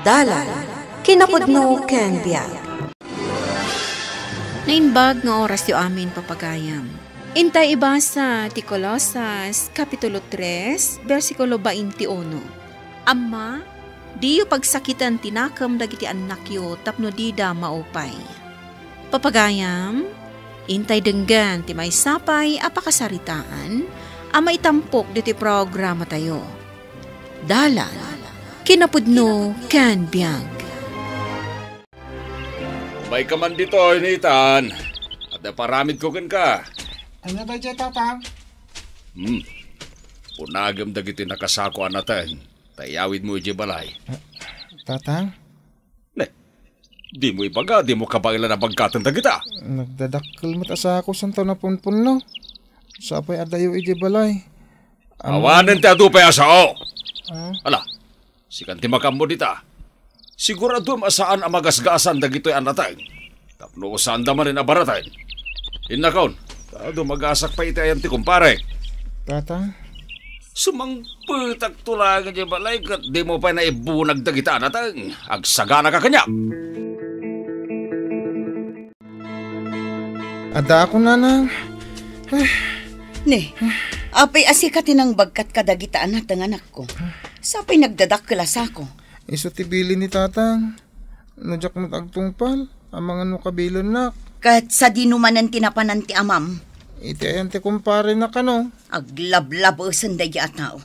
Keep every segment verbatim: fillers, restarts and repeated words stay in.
Dalan, kinapudno ken biag. Naimbag nga orasyo amin, papagayam. Intay ibasa ti Colosas, Kapitulo tres, bersikulo twenty-uno. Amma, diyo pagsakiten ti nakem dagiti annakyo tapno dida maupay. Papagayam, intay denggen ti maysa pay a pakasaritaan a maitampok ditoy programatayo. Dalan, kinapudno ken biag. Umayka man ditoy, Nathan. Adda paramidko kenka. Ania daydiay, Tatang? Hmm. Unagem dagiti nakasako a nateng, ta iyawidmo idiay balay. Tatang? Ne, dimo ibaga, dimo kabaelan a bagkaten dagita? Nagdadakkel met a sako, saan ta napunpunno? Sapay adayo idiay balay. Awanen ti adu pay a sao. Ah? Ala, sikan ti makaammo dita. Siguraduem a saan a magasgasan dagitoy a nateng. Tapno saanda manen a baraten. Innakon, ta adu magasak pay iti ayan ti kumpare. Tata? Sumangpetakto laeng idiay balay ket dimo pay naibunag dagita a nateng. Agsaganaka kaniak. Addaakon, Nanang. Ay. Ne, apay a sika ti nangbagkat kadagita a nateng, anakko? Sapay nagdadakkel a sako. Isu ti bilin ni Tatang. No diak met agtungpal, amangan no kabilennak. Ket sadino manen ti napanan ti amam? Iti ayan ti kumparena kano. Aglablabesen daydiay a tao.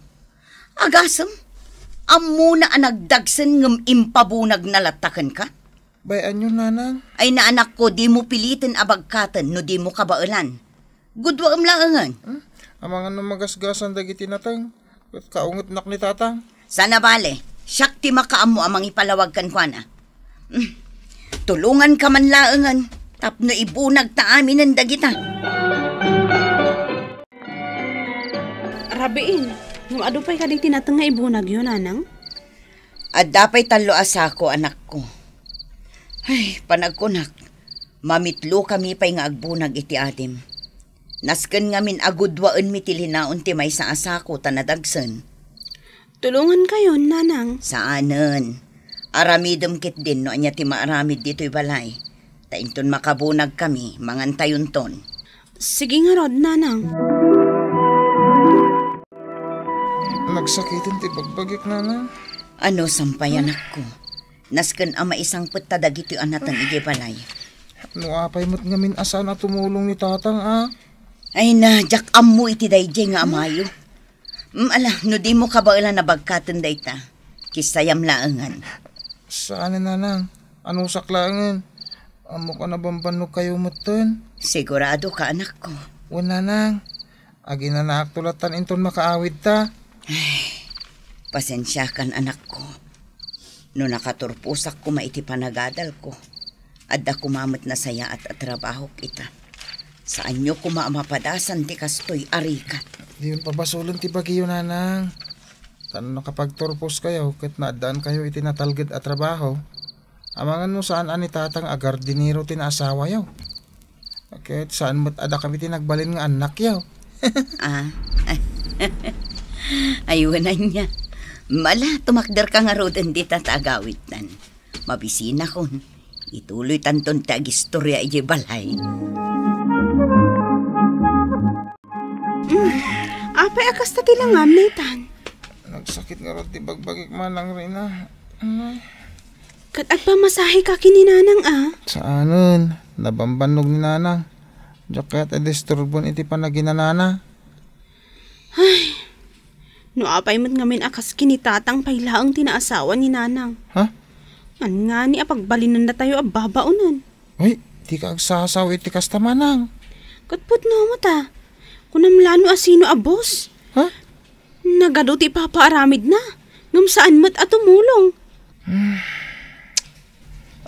Agasem, ammona a nagdagsen ngem impabunagna latta kenka? Bay-anyo, Nanang. Ay, anakko, dimo piliten a bagkaten no dimo kabaelan. Gudwaem laengen. Hmm? Amangan no magasgasan dagiti nateng ket kaungetnak ni Tatang. Saan a bale, siak ti makaammo a mangipalawag kenkuana. Hmm. Tulonganka man laengen tapno ibunagta aminen dagita. Rabiin, ngem adu pay kadi ti nateng nga ibunagyo, Nanang? Adda pay tallo a sako, anakko. Ay, panagkunak, mamitlokami pay nga agbunag iti adim. Nasken ngamin a gudwaenmi ti linaon ti maysa a sako ta nadagsen. Tulongankayon, Nanang. Saanen. Aramidem ketdin no ania ti maaramid ditoy balay. Ta inton makabunagkami, mangantayonton. Sige ngarud, Nanang. Nagsakiten ti bagbagik, Nanang. Ano, sampay, anakko? Nasken a maisangpet ta dagitoy a nateng idiay balay. No apay met ngamin a saan a tumulong ni Tatang, a? Ay na, diak ammo iti daydiay nga amayo. Mm, ala, no dimo kabaelan a bagkaten dayta, kissayam laengen. Saan, Nanang. Anusak laengen. Ammok a nabambannogkayo metten. Siguradoka, anakko? Wen, Nanang. Aginanaakto lattan inton makaawidta. Ay, pasensiakan, anakko. No nakaturposak koma iti panagadalko, adda koma met nasayaat a trabahok ita. Saanyo koma a mapadasan ti kastoy a rigat. Diyon pabasolen ti bagiyo, Nanang. Ta no nakapagturposkayo ket naaddaankayo iti natalged a trabaho, amangan no saan a ni Tatang a gardinero ti naasawayo. Ket saan met a dakami ti nagbalin nga annakyo. Ah. Ay, wen ania. Ala, tumakderka ngaruden dita ta agawidtan. Mabisinakon. Ituloytanton ti agistoria idiay balay. Mm, apay a kasta ti langam, Nathan? Nagsakit ngarud ti bagbagik, Manang Rina. Ay. Ket agpamasaheka ken ni Nanang, a? Saanen, nabambannog ni Nanang. Diak kayat a disturbon iti panaginanana. Ay, no apay met ngamin a kas ken ni Tatang pay laeng ti naasawa ni Nanang. Ha? Ngangani a pagbalinennatayo a babaonen. Ay, dika agsasao iti kasta, Manang. Ket pudno met a. Kunam la no asino a boss. Ha? Nagadu ti ipapaaramidna, ngem saan met a tumulong.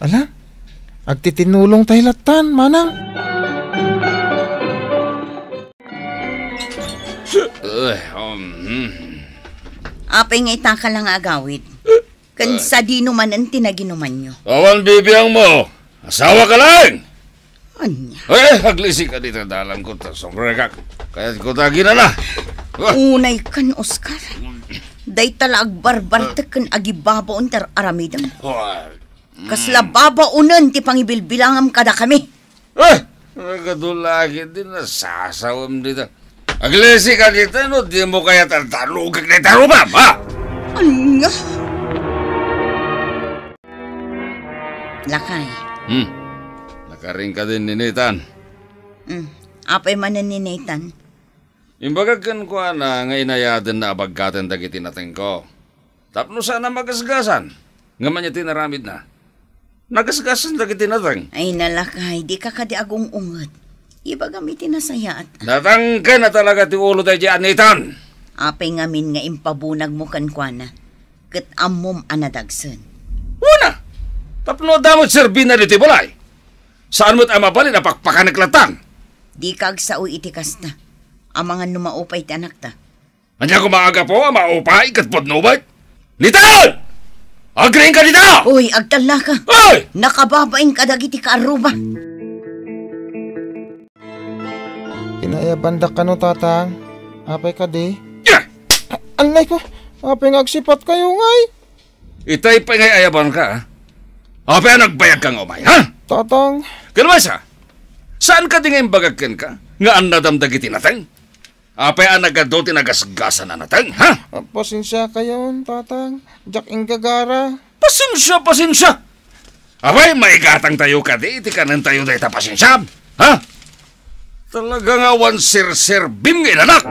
Ala, agtitinulongtay lattan, Manang. Eh, um, hmm. Apay nga itaka la nga agawid? Ken sadino manen ti naginumanyo? Awan bibiangmo. Asawaka laeng! Ania? Eh, aglisika dita dalangko ta sombrerkak. Kayatko ta aginana. Ah. Unaykan, Oscar. Dayta la agbarbartek ken agibabaon ti ar-aramidem. Hoy. Kasla babaonen ti pangibilbilangam kadakami. Eh! Nagadu la ketdi nasasawem dita. Aglisi ka dita no dimo kayat a darugek dayta rubam, ha? Ania? Lakay. Hmm. Nakaring ka din ni Nathan. Hmm. Apay manen ni Nathan? Imbagak kenkuana nga inayadenna a baggaten dagiti natengko. Tapno saan a magasgasan, ngem ania ti inaramidna? Nagasgasan dagiti nateng. Ay, nalakay, dika kadi agung-unget. Ibagam iti nasayaat. Natangken a talaga ti ulo daydiay a Nathan. Apay ngamin nga impabunagmo kenkuana, ket ammom a nadagsen? Una, tapno adda met serbina ditoy balay. Saan met a mabalin a pakpakanek latta. Dika agsao iti kasta. Amangan no maupay ti anakta. Ania koma a gapu a maupay ket pudno met? Nathan! Agriingka dita! Uy, agtallaka. Uy! Nakababain kadagiti kaarruba. Inayabanda kano, Tatang? Apay kadi? Yeah! Anay ko, apay nga agsipat kayo, ngay? Itay pay nga ayabanka, ha? Apay a nagbayagka nga umay, ha? Tatang. Kalmasa, saan kadi nga imbagak kenka nga annadam dagiti nateng? Apay a nagadu ti nagasgasan a nateng, ha? Ah, pasensia kayon, Tatang. Diak inggagara. Pasensia, pasensia! Apay, maigatang tayo kadi iti kanen tayo dayta pasensia, ha? Talaga nga awan serserbim nga inanak!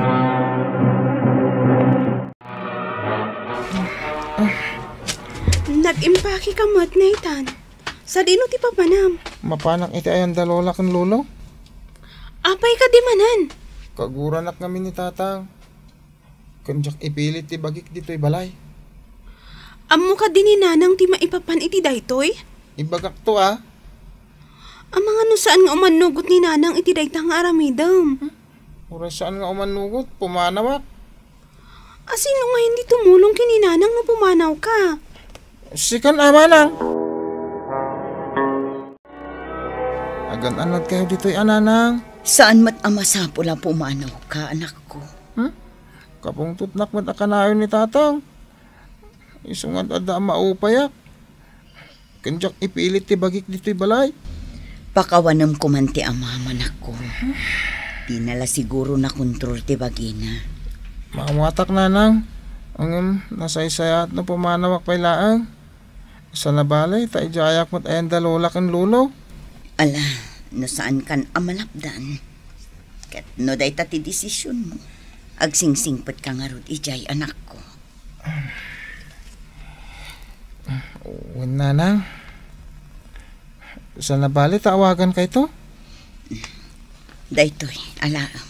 Nag-impake ka met, Nathan. Sadino ti papanam? Mapanak iti ayan da Lola ken Lolo. Apay kadi manen? Kaguranak ngamin ni Tatang. Ken diak ipilit ti bagik ditoy balay. Ammo kadi ni Nanang ti maipapan iti daytoy? Ibagakto, a. Amangan no saan nga umannugot ni Nanang iti dayta nga aramidem? Hmm? Uray saan nga umannugot, pumanawak. Asino nga hindi tumulong ken ni Nanang no pumanawka? Sikan a manang. Agan-anad kayo ditoy a nanang. Saan met a masapul a pumanawka, anakko? Hmm? Kapungtotnak met a kanayon ni Tatang. Isu nga adda a maupayak. Ken diak ipilit ti bagik ditoy balay. Pakawanem koman ti amam, anakko. Dina la siguro nakontrol ti bagina. Maawatak, nanang. Ngem nasaysayaat no pumanawak pay laeng. Saan a bale, ta idiayak met ayan da Lola ken Lolo. Ala, no saankan a malapdan. Ket no dayta ti desisionmo, agsingsingpetka ngarud idiay, anakko. Wen, nanang. Saan a bale ta awagankayto? Daytoy, alaem.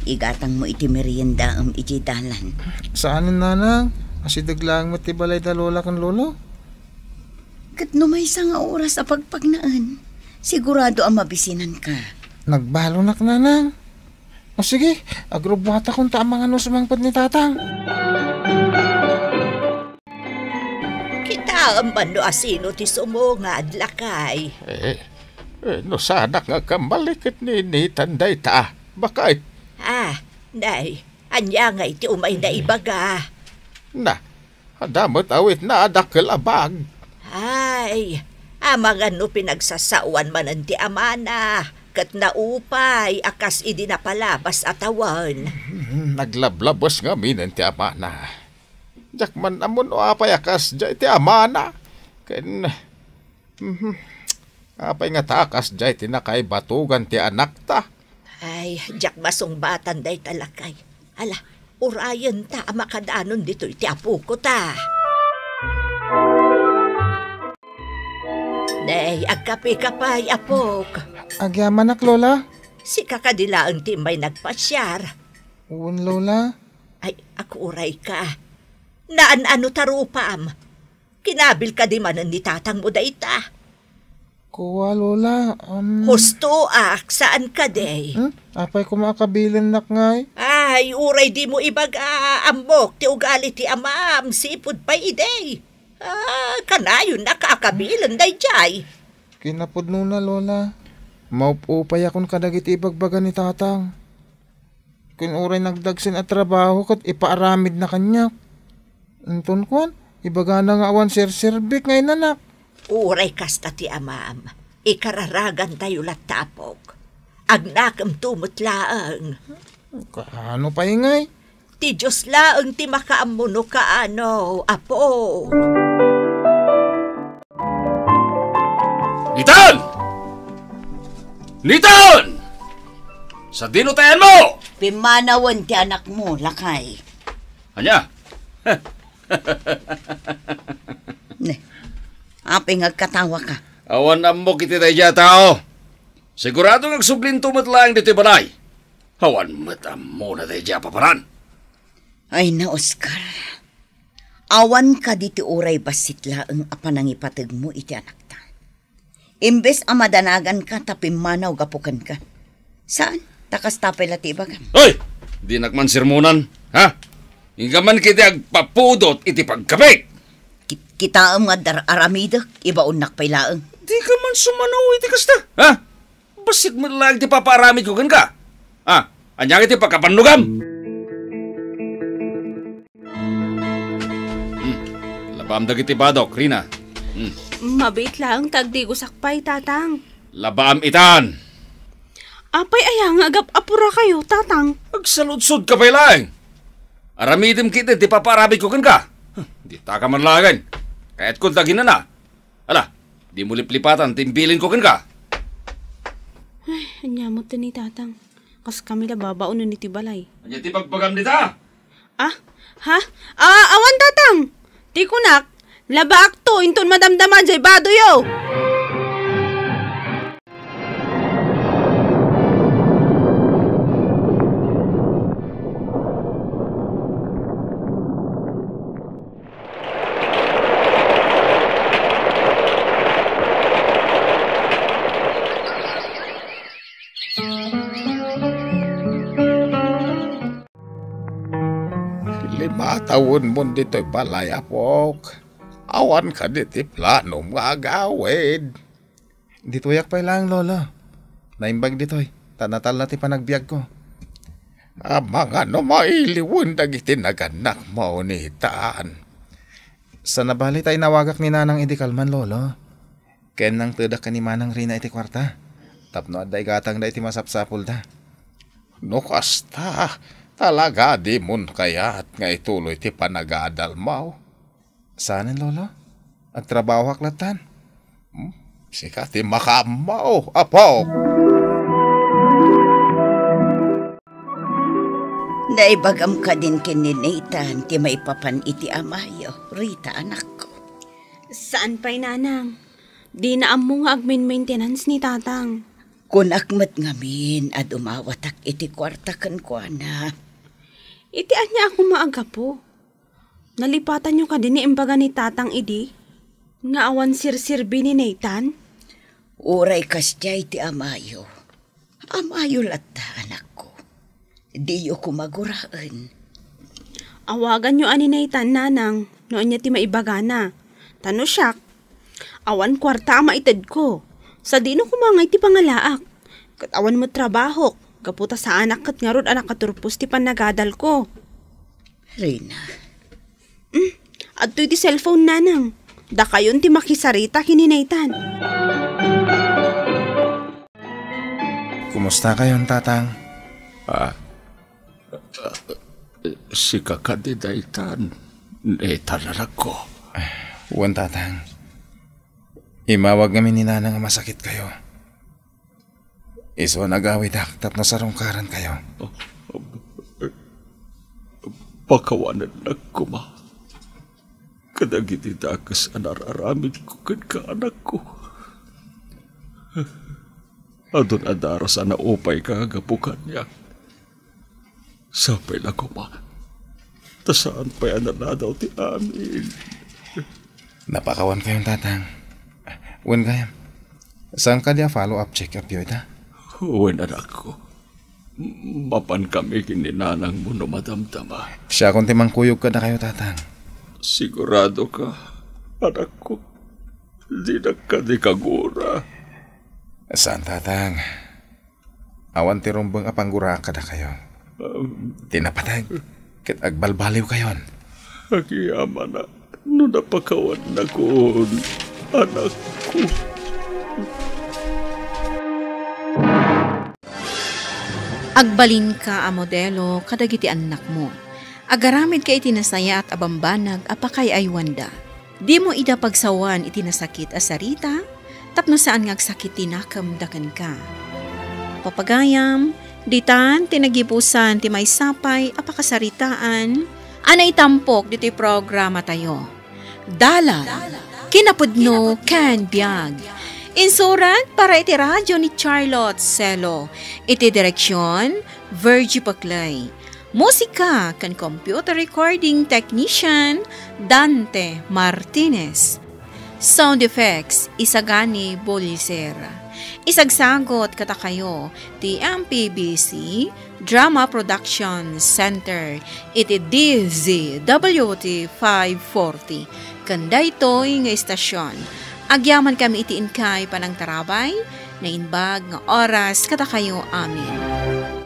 Igatangmo iti meriendaem idiay dalan. Saanen, nanang. Asideg laeng met ti balay da Lola ken Lolo. Ket no maysa nga oras a pagpagnaen, sigurado a mabisinanka. Nagbalonak, nanang. O sige, agrubbuatakon ta amangan no sumangpet ni Tatang. Kitaem man no asino ti sumungad, lakay. Eh, eh, no saanak nga agkamali ket ni Nathan dayta, baket. Ah, nay, ania ngay ti umay naibaga? Na, adda met awitna a dakkel a bag. Ay, amangan no pinagsasaoan manen ti amana, ket naupay a kas idi napalabas a tawen. Hmm, naglablabes ngaminen ti amana. Diak man ammo no apay a kasdiay ti amana. Ken, mhm, apay ngata a kasdiay ti nakaibatogan ti anakta? Ay, diak masungbatan dayta, lakay. Ala, urayenta a makadanon ditoy ti apoko ta. Nay, agkape ka pay, apok. Agyamanak, Lola. Sika kadi laeng ti immay nagpasiar? Wen, Lola. Ay, akurayka. Naan-ano ta rupam? Kinabil kadi manen ni tatangmo dayta? Kua, Lola, um, Hustoak, saan kadi? Hmm? Apay koma a kabilennak ngay? Ay, uray dimo ibaga, ammok ti ugali ti amam, sipud pay idi. Ah, kanayonnak a kabilen daydiay. Kinapudnona, Lola. Maup-upayakon kadagiti ibagbaga ni Tatang. Ken uray nagdagsen a trabaho ket ipaaramidna kaniak. Inton kuan, ibagana nga awan serserbik nga inanak. Uray kasta ti amam, ikararagantayo latta, apok. Agnakemto met laeng. Kaano pay ngay? Ti Dios laeng ti makaammo no kaano, apo. Nathan! Nathan! Sadino ti ayanmo? Pimmanawen ti anakmo, lakay. Ania? Ne, apay nga agkatawaka? Awan ammok iti daydiay a tao. Sigurado nga agsublinto met laeng ditoy balay. Awan met ammona daydiay a paparan. Ay na, Oscar. Awan kadi ti uray bassit laeng a panangipategmo iti anakta. Imbes a madanaganka ta pimmanaw gapu kenka. Saan? Ta kasta pay la ti ibagam. Hoy! Dinak man sermonan, ha? Inka man kiti agpapudot iti pagkabek. Ki-, kitaem nga dar-, aramidek, ibaonnak pay laeng. Dika man sumanaw iti kasta, ha? Bassit met laeng ti papaaramidko kenka. Ah, ania nga ti pakapannogam? Hmm. Labaam dagiti badok, Rina. Hmm. Mabiit laeng ta agdigosak pay, Tatang. Labaam itan. Apay aya nga agap-apurakayo, Tatang? Agsaludsodka pay laeng. Aramidem ketdi ti papaaramidko kenka. Huh, ditaka man laeng. Kayatko daginana. Ala, dimo liplipatan ti imbilinko kenka. Ay, ania met ni Tatang? Kas kami la babaonen iti balay. Ania ti bagbagam dita? Ah? Ha? Ah, awan, Tatang! Ti kunak, labaakto inton madamdama jay badoyo! Lima tawenmon ditoy balay, apok. Awan kadi ti planom nga agawid? Ditoyak pay laeng, Lolo. Naimbag ditoy, ta natalna ti panagbiagko. Amangan no mailiwen dagiti nagannakmo, Nathan. Sana bali ta inawagak ni Nanang idi kalman, Lolo. Ken nangtedak ken ni Manang Rina iti kuarta tapno adda igatangda iti masapsapulda. No kasta, talaga dimon kayat nga ituloy ti panagadalmo? Saanen, Lolo. Agtrabahoak lattan. Hmm? Sika ti makaammo, apo. Naibagam kadin ken ni Nathan ti maipapan iti amayo, Rita, anakko. Saan pay, Nanang. Dina ammo nga agmainmaintenance ni Tatang. Kunak met ngamin a dumawatak iti kuarta kenkuana. Iti ania a koma a gapu? Nalipatanyo kadi ni imbaga ni Tatang idi nga awan serserbi ni Nathan? Uray kasdiay ti amayo. Amayo latta, anakko. Diyo koma guraen. Awaganyo a ni Nathan, Nanang, no ania ti maibagana. Ta no siak, awan kuarta a maitedko. Sadino koma ngay ti pangalaak. Ket awan met trabahok, gapu ta saanak ket ngarud a nakaturpos ti panagadalko. Rina. Hmm, adtoy ti cellphone, Nanang. Dakayon ti makisarita ken ni Nathan. Kumustakayon, Tatang? Ah, sika kadi daytan, Nathan, anakko? Wen, Tatang. Imawag ngamin ni Nanang a masakitkayo. Isu a nagawidak tapno sarungkarankayo. Pakawanennak koma kadagiti dakes a nararamidko kenka, anakko. Adun a daras a naupayka gapu kaniak. Sapay la koma ta saan pay a naladaw ti amin. Napakawankayon, Tatang. Wen gayam, saan kadi a follow-up check-up yo ita? Wen, anakko. Mapan kami ken ni nanangmo no madamdama. Siakon ti mangkuyog kadakayo, Tatang. Sigurado ka, anakko? Dinak kadi kagura? Saan, Tatang. Awan ti rumbeng a pangguraak kadakayo. Um, Ti napateg ket agbalbaliwkayon. Agyamanak no napakawannakon, anakko. Agbalinka a modelo kadagiti annakmo. Agaramidka iti nasayaat a bambanag a pakay-aywanda. Dimo ida pagsawan iti nasakit a sarita tapno saan nga agsakit ti nakemda kenka. Papagayam, ditan ti nagibusan ti maysa pay a pakasaritaan a naitampok ditoy programatayo. Dalan, kinapudno ken biag. Insurat para iti radyo ni Charlotte Celo. Iti direksion, Virgie Paclay. Musika ken computer recording technician, Dante Martinez. Sound effects, Isagani Boliser. Isagsagot kadakayo ti M P B C Drama Production Center iti D Z W T five forty. Ken daytoy nga istasyon, agyamankami iti inkay panangtarabay, naimbag nga oras kadakayo amin.